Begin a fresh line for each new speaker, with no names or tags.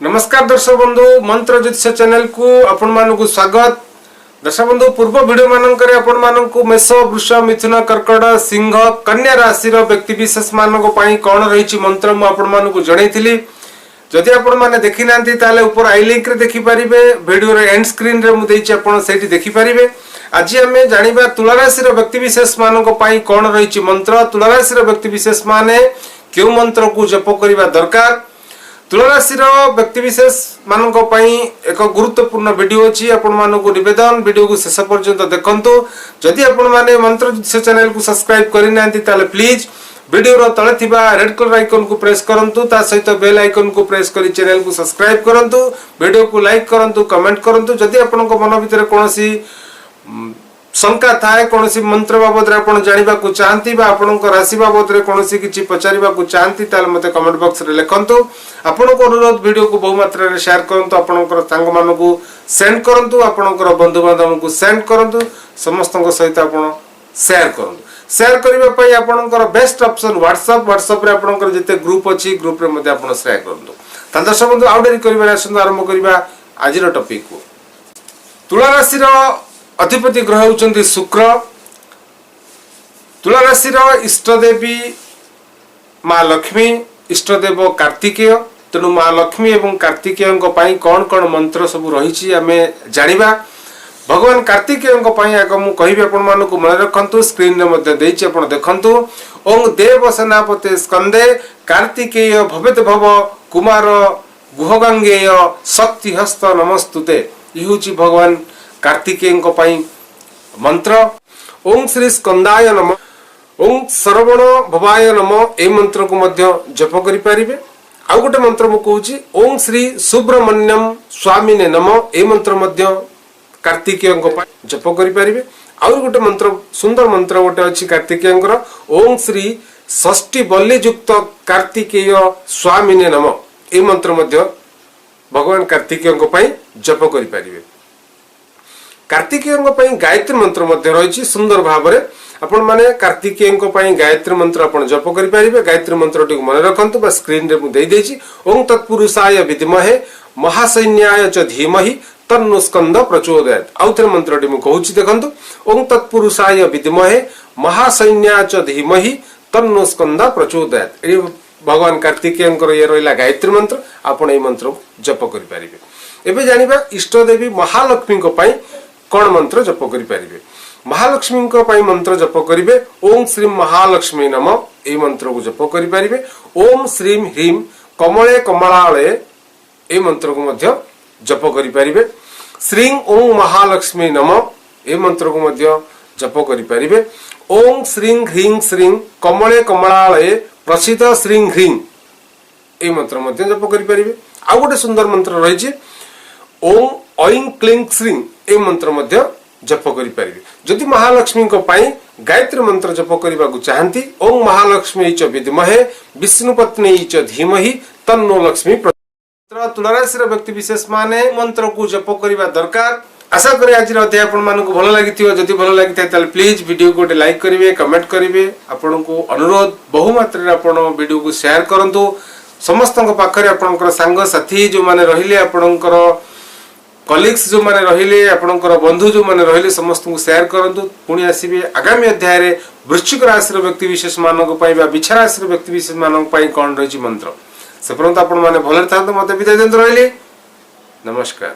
ନମସ୍କାର ଦର୍ଶକ ବନ୍ଧୁ, ମନ୍ତ୍ର ଜ୍ୟୋତିଷ ଚ୍ୟାନେଲକୁ ଆପଣମାନଙ୍କୁ ସ୍ୱାଗତ। ଦର୍ଶକ ବନ୍ଧୁ, ପୂର୍ବ ଭିଡ଼ିଓ ମାନଙ୍କରେ ଆପଣମାନଙ୍କୁ ମେଷ, ବୃଷ, ମିଥୁନ, କର୍କଟ, ସିଂହ, କନ୍ୟା ରାଶିର ବ୍ୟକ୍ତି ବିଶେଷ ମାନଙ୍କ ପାଇଁ କ'ଣ ରହିଛି ମନ୍ତ୍ର ମୁଁ ଆପଣମାନଙ୍କୁ ଜଣେଇଥିଲି। ଯଦି ଆପଣମାନେ ଦେଖିନାହାନ୍ତି, ତାହେଲେ ଉପର I ଲିଙ୍କରେ ଦେଖିପାରିବେ। ଭିଡ଼ିଓର ଏଣ୍ଡ ସ୍କ୍ରିନରେ ମୁଁ ଦେଇଛି, ଆପଣ ସେଇଠି ଦେଖିପାରିବେ। ଆଜି ଆମେ ଜାଣିବା ତୁଳା ରାଶିର ବ୍ୟକ୍ତି ବିଶେଷ ମାନଙ୍କ ପାଇଁ କ'ଣ ରହିଛି ମନ୍ତ୍ର, ତୁଳା ରାଶିର ବ୍ୟକ୍ତି ବିଶେଷ ମାନେ କେଉଁ ମନ୍ତ୍ରକୁ ଜପ କରିବା ଦରକାର। ତୁଳା ରାଶିର ବ୍ୟକ୍ତିବିଶେଷ ମାନଙ୍କ ପାଇଁ ଏକ ଗୁରୁତ୍ୱପୂର୍ଣ୍ଣ ଭିଡ଼ିଓ ଅଛି। ଆପଣମାନଙ୍କୁ ନିବେଦନ, ଭିଡ଼ିଓକୁ ଶେଷ ପର୍ଯ୍ୟନ୍ତ ଦେଖନ୍ତୁ। ଯଦି ଆପଣମାନେ ମନ୍ତ୍ର ଜ୍ୟୋତିଷ ଚ୍ୟାନେଲକୁ ସବସ୍କ୍ରାଇବ କରିନାହାନ୍ତି, ତାହେଲେ ପ୍ଲିଜ୍ ଭିଡ଼ିଓର ତଳେ ଥିବା ରେଡ୍ କଲର ଆଇକନକୁ ପ୍ରେସ୍ କରନ୍ତୁ। ତା ସହିତ ବେଲ୍ ଆଇକନକୁ ପ୍ରେସ୍ କରି ଚ୍ୟାନେଲକୁ ସବସ୍କ୍ରାଇବ କରନ୍ତୁ। ଭିଡ଼ିଓକୁ ଲାଇକ୍ କରନ୍ତୁ, କମେଣ୍ଟ କରନ୍ତୁ। ଯଦି ଆପଣଙ୍କ ମନ ଭିତରେ କୌଣସି ଶଙ୍କା ଥାଏ, କୌଣସି ମନ୍ତ୍ର ବାବଦରେ ଆପଣ ଜାଣିବାକୁ ଚାହାନ୍ତି ବା ଆପଣଙ୍କ ରାଶି ବାବଦରେ କୌଣସି କିଛି ପଚାରିବାକୁ ଚାହାନ୍ତି, ତାହେଲେ ମୋତେ କମେଣ୍ଟ ବକ୍ସରେ ଲେଖନ୍ତୁ। ଆପଣଙ୍କୁ ଅନୁରୋଧ, ଭିଡ଼ିଓକୁ ବହୁ ମାତ୍ରାରେ ସେୟାର କରନ୍ତୁ, ଆପଣଙ୍କର ସାଙ୍ଗମାନଙ୍କୁ ସେଣ୍ଡ କରନ୍ତୁ, ଆପଣଙ୍କର ବନ୍ଧୁବାନ୍ଧବଙ୍କୁ ସେଣ୍ଡ କରନ୍ତୁ, ସମସ୍ତଙ୍କ ସହିତ ଆପଣ ସେୟାର କରନ୍ତୁ। ସେୟାର କରିବା ପାଇଁ ଆପଣଙ୍କର ବେଷ୍ଟ ଅପସନ୍ ହ୍ୱାଟ୍ସଆପ୍। ହ୍ୱାଟ୍ସଆପ୍ରେ ଆପଣଙ୍କର ଯେତେ ଗ୍ରୁପ୍ ଅଛି, ଗ୍ରୁପ୍ରେ ମଧ୍ୟ ଆପଣ ସେୟାର କରନ୍ତୁ। ତାହେଲେ ଦର୍ଶକ ବନ୍ଧୁ, ଆଉ ଡେରି କରିବାରେ ଆସନ୍ତୁ ଆରମ୍ଭ କରିବା ଆଜିର ଟପିକକୁ। ତୁଳା ରାଶିର ଅଧିପତି ଗ୍ରହ ହେଉଛନ୍ତି ଶୁକ୍ର। ତୁଳା ରାଶିର ଇଷ୍ଟଦେବୀ ମା ଲକ୍ଷ୍ମୀ, ଇଷ୍ଟଦେବ କାର୍ତ୍ତିକେୟ। ତେଣୁ ମା ଲକ୍ଷ୍ମୀ ଏବଂ କାର୍ତ୍ତିକେୟଙ୍କ ପାଇଁ କ'ଣ କ'ଣ ମନ୍ତ୍ର ସବୁ ରହିଛି, ଆମେ ଜାଣିବା। ଭଗବାନ କାର୍ତ୍ତିକେୟଙ୍କ ପାଇଁ ଆଗ ମୁଁ କହିବି ଆପଣମାନଙ୍କୁ, ମନେ ରଖନ୍ତୁ। ସ୍କ୍ରିନରେ ମଧ୍ୟ ଦେଇଛି, ଆପଣ ଦେଖନ୍ତୁ। ଓଁ ଦେବ ସେନାପତେ ସ୍କନ୍ଦେ କାର୍ତ୍ତିକେୟ ଭବେତ ଭବ କୁମାର ଗୁହଗାଙ୍ଗେୟ ଶକ୍ତି ହସ୍ତ ନମସ୍ତୁତେ। ଇଏ ହେଉଛି ଭଗବାନ କାର୍ତ୍ତିକେୟଙ୍କ ପାଇଁ ମନ୍ତ୍ର। ଓଁ ଶ୍ରୀ ସ୍କନ୍ଦାୟ ନମ, ଓଁ ଶରବଣ ଭବାୟ ନମ, ଏଇ ମନ୍ତ୍ରକୁ ମଧ୍ୟ ଜପ କରିପାରିବେ। ଆଉ ଗୋଟେ ମନ୍ତ୍ର ମୁଁ କହୁଛି, ଓଁ ଶ୍ରୀ ସୁବ୍ରମଣ୍ୟମ ସ୍ୱାମିନେ ନମ, ଏଇ ମନ୍ତ୍ର ମଧ୍ୟ କାର୍ତ୍ତିକେୟଙ୍କ ପାଇଁ ଜପ କରିପାରିବେ। ଆହୁରି ଗୋଟେ ମନ୍ତ୍ର, ସୁନ୍ଦର ମନ୍ତ୍ର ଗୋଟେ ଅଛି କାର୍ତ୍ତିକେୟଙ୍କର, ଓଁ ଶ୍ରୀ ଷଷ୍ଠୀ ବଲ୍ଲୀଯୁକ୍ତ କାର୍ତ୍ତିକେୟ ସ୍ୱାମିନେ ନମ, ଏଇ ମନ୍ତ୍ର ମଧ୍ୟ ଭଗବାନ କାର୍ତ୍ତିକେୟଙ୍କ ପାଇଁ ଜପ କରିପାରିବେ। କାର୍ତ୍ତିକେୟଙ୍କ ପାଇଁ ଗାୟତ୍ରୀ ମନ୍ତ୍ର ମଧ୍ୟ ରହିଛି। ସୁନ୍ଦର ଭାବରେ ଆପଣମାନେ କାର୍ତ୍ତିକେୟଙ୍କ ପାଇଁ ଗାୟତ୍ରୀ ମନ୍ତ୍ର ଆପଣ ଜପ କରିପାରିବେ। ଗାୟତ୍ରୀ ମନ୍ତ୍ରଟିକୁ ମନେ ରଖନ୍ତୁ ବା ସ୍କ୍ରିନରେ ମୁଁ ଦେଇଦେଇଛି। ଓଁ ତତ୍ପୁରୁଷାୟ ବିଦ୍ମହେ ମହାସୈନ୍ୟାୟ ଚ ଧୀମହି ତନ୍ନୋ ସ୍କନ୍ଦ ପ୍ରଚୋଦୟାତ୍। ଆଉ ଥରେ ମନ୍ତ୍ରଟି ମୁଁ କହୁଛି, ଦେଖନ୍ତୁ। ଓଁ ତତ୍ପୁରୁଷାୟ ବିଦ୍ମହେ ମହାସୈନ୍ୟାୟ ଚ ଧୀମହି ତନ୍ନୋ ସ୍କନ୍ଦ ପ୍ରଚୋଦୟାତ୍। ଏଇ ଭଗବାନ କାର୍ତ୍ତିକେୟଙ୍କର ଇଏ ରହିଲା ଗାୟତ୍ରୀ ମନ୍ତ୍ର। ଆପଣ ଏଇ ମନ୍ତ୍ରକୁ ଜପ କରିପାରିବେ। ଏବେ ଜାଣିବା ଇଷ୍ଟଦେବୀ ମହାଲକ୍ଷ୍ମୀଙ୍କ ପାଇଁ କଣ ମନ୍ତ୍ର ଜପ କରିପାରିବେ। ମହାଲକ୍ଷ୍ମୀଙ୍କ ପାଇଁ ମନ୍ତ୍ର ଜପ କରିବେ, ଓଁ ଶ୍ରୀ ମହାଲକ୍ଷ୍ମୀ ନମ, ଏଇ ମନ୍ତ୍ରକୁ ଜପ କରିପାରିବେ। ଓଁ ଶ୍ରୀಂ ହ୍ରୀಂ କମଳେ କମଳାଳୟ, ଏଇ ମନ୍ତ୍ରକୁ ମଧ୍ୟ ଜପ କରିପାରିବେ। ଶ୍ରୀଂ ଓଁ ମହାଲକ୍ଷ୍ମୀ ନମ, ଏ ମନ୍ତ୍ରକୁ ମଧ୍ୟ ଜପ କରିପାରିବେ। ଓଁ ଶ୍ରୀଂ ହ୍ରୀଂ ଶ୍ରୀଂ କମଳେ କମଳାଳୟେ ପ୍ରସିଦ୍ଧ ଶ୍ରୀଂ ହ୍ରୀଂ, ଏଇ ମନ୍ତ୍ର ମଧ୍ୟ ଜପ କରିପାରିବେ। ଆଉ ଗୋଟେ ସୁନ୍ଦର ମନ୍ତ୍ର ରହିଛି, ଓଁ ଐଂ କ୍ଲିଂ ଶ୍ରୀଂ, ଏ ମନ୍ତ୍ର ମଧ୍ୟ ଜପ କରିପାରିବେ। ଯଦି ମହାଲକ୍ଷ୍ମୀଙ୍କ ପାଇଁ ଗାୟତ୍ରୀ ମନ୍ତ୍ର ଜପ କରିବାକୁ ଚାହାନ୍ତି, ଓଁ ମହାଲକ୍ଷ୍ମୀ ଚ ବିଦ୍ମହେ ବିଷ୍ଣୁ ପତ୍ନୀ ଚ ଧୀମହି ତନ୍ନୋ ଲକ୍ଷ୍ମୀ। ତୁଳା ରାଶିର ବ୍ୟକ୍ତି ବିଶେଷ ମାନେ ମନ୍ତ୍ରକୁ ଜପ କରିବା ଦରକାର। ଆଶା କରେ ଆଜିର ଅଧ୍ୟାୟ ଆପଣମାନଙ୍କୁ ଭଲ ଲାଗିଥିବ। ଯଦି ଭଲ ଲାଗିଥାଏ, ତାହେଲେ ପ୍ଲିଜ ଭିଡ଼ିଓକୁ ଗୋଟେ ଲାଇକ୍ କରିବେ, କମେଣ୍ଟ କରିବେ। ଆପଣଙ୍କୁ ଅନୁରୋଧ, ବହୁ ମାତ୍ରାରେ ଆପଣ ଭିଡ଼ିଓକୁ ସେୟାର କରନ୍ତୁ ସମସ୍ତଙ୍କ ପାଖରେ। ଆପଣଙ୍କର ସାଙ୍ଗସାଥି ଯେଉଁମାନେ ରହିଲେ, ଆପଣଙ୍କର କଲିଗ୍ସ ଯେଉଁମାନେ ରହିଲେ, ଆପଣଙ୍କର ବନ୍ଧୁ ଯେଉଁମାନେ ରହିଲେ, ସମସ୍ତଙ୍କୁ ସେୟାର କରନ୍ତୁ। ପୁଣି ଆସିବେ ଆଗାମୀ ଅଧ୍ୟାୟରେ ବୃଶ୍ଚିକ ରାଶିର ବ୍ୟକ୍ତି ବିଶେଷ ମାନଙ୍କ ପାଇଁ ବା ବିଛା ରାଶିର ବ୍ୟକ୍ତି ବିଶେଷ ମାନଙ୍କ ପାଇଁ କ'ଣ ରହିଛି ମନ୍ତ୍ର। ସେ ପର୍ଯ୍ୟନ୍ତ ଆପଣମାନେ ଭଲରେ ଥାନ୍ତୁ, ମୋତେ ବିଦାୟ ଦିଅନ୍ତୁ। ରହିଲି, ନମସ୍କାର।